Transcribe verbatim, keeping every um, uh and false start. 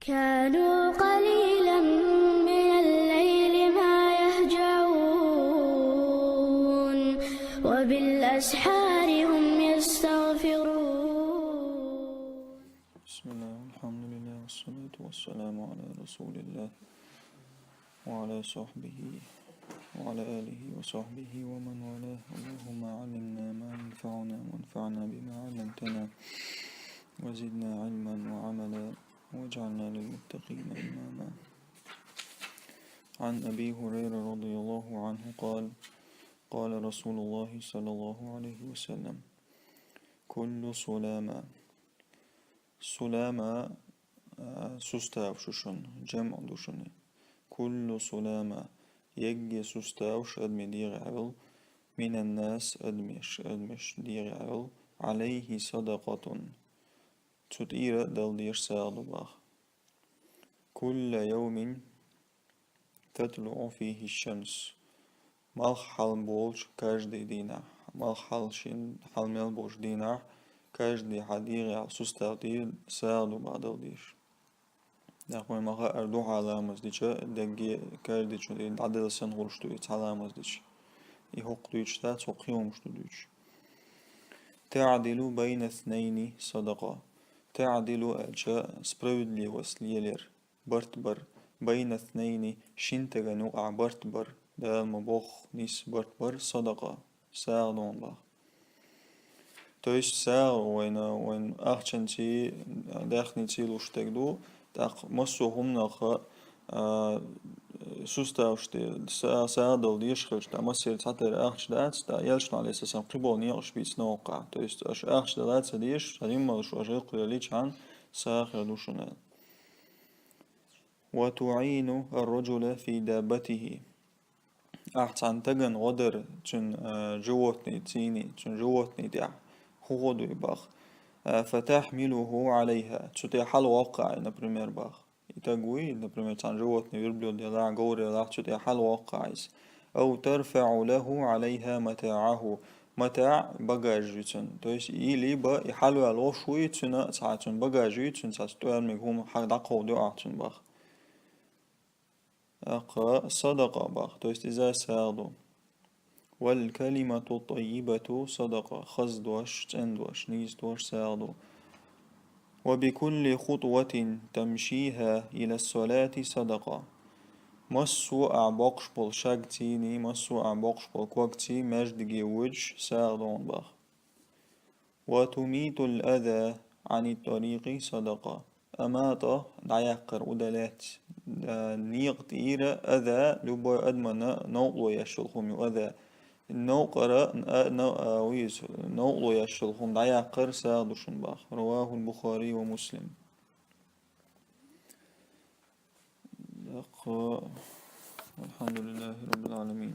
كانوا قليلا من الليل ما يهجعون، وبالأسحار هم يستغفرون. بسم الله، والحمد لله، والصلاة والسلام على رسول الله وعلى صحبه وعلى آله وصحبه ومن والاه. اللهم علمنا ما ينفعنا وانفعنا بما علمتنا وزدنا علما وعملا واجعلنا للمتقين إماما. عن أبي هريرة رضي الله عنه قال: قال رسول الله صلى الله عليه وسلم: كل سلامة. Сулама, а, сустав шу шун, джамъ ду шуни. كل سلامة. Егге сустав шу адми дегӀе авил, من الناس, адмеш, адмеш дегӀе авил, عليه صدقة. Цу тӀира дала деш сагӀа ду бах. كل يوم تطلع فيه الشمس. Малх хьалболча каждый дийнахь, малх хьал шин хьал мел болча дийнахь, каждый хьа дегӀе сустав тӀира сагӀа ду бах дала деш. Дакъа вай маха ар духьа ламаз дича, дагге каждый чу дӀадала сан гӀулш ду и цхьа ламаз дича. И хӀокху дуьйцуш дац, хӀокху хиумаш ду дуьйцуш. تعدل بين اثنين صدقة. تعدل аьлча справедливость лелар. Барт бар, بين اثنين, шин тагана юкъахь барт бар, Дала ма бохху, нис барт бар, صدقة, сагӀа ду бах. То есть сагӀа вайна, вайн ахчанций, даьхниций луш стаг ду, тӀаккха массо а хӀуманах, а, суставаш де, са-, сагӀа дала деш хилча, тӀаккха массеран цхьатера ахча дац, тӀаккха Элчано, алейхиссалам, кхиболу некъаш бийцина воккхахь. То есть аша ахча далаца деш, риммалш аша гӀиллакх хилла личхьан, сагӀа хир ду шуна аьлла. وتعين الرجل في دابته. Ахь цхьана тагана гӀо дара цуьнан, а, животный цийний, цуьнан животный тӀехь хӀун гӀо дуй бах. А, فتحمله عليها. Цу тӀе хьалавоккху ахь, например, бах. И таг вуй, например, цхьана животный, верблюд ялахь, говр ялахь, цу тӀе хьалавоккху ахь иза. أو ترفع له عليها متاعه. МатаӀ, багаж ю цуьнан. То есть, и либо и хьалаваьлла вовш вуй, цуьнан цхьа цуьнан багаж ю, цуьнан цхьа тӀоьрмиг хӀума хьа дӀакховдо ахь цунна бах. Акха садакъа бах, то есть иза сагӀа ду. والكلمة الطيبة صدقة. Хаза дош, цӀена дош, нийса дош сагӀа ду. وبكل خطوة تمشيها إلى الصلاة صدقة. Массо а боккхуш болу шаг цийний, массо а боккхуш болу ког ций маьждиге воьдуш сагӀа ду бах. وتميت الأذى عن الطريق صدقة. Амата дӀаяккхар, удалять, а, некъа тӀера аза, любой адамана новкъарло еш йолу хӀума ю аза. Новкъара, а, нов-, а, вуьйцу, новкъарло еш йолу хӀума дӀаяккхар сагӀа ду шуна бах. رواه البخاري ومسلم. Даккха, والحمد لله رب العالمين.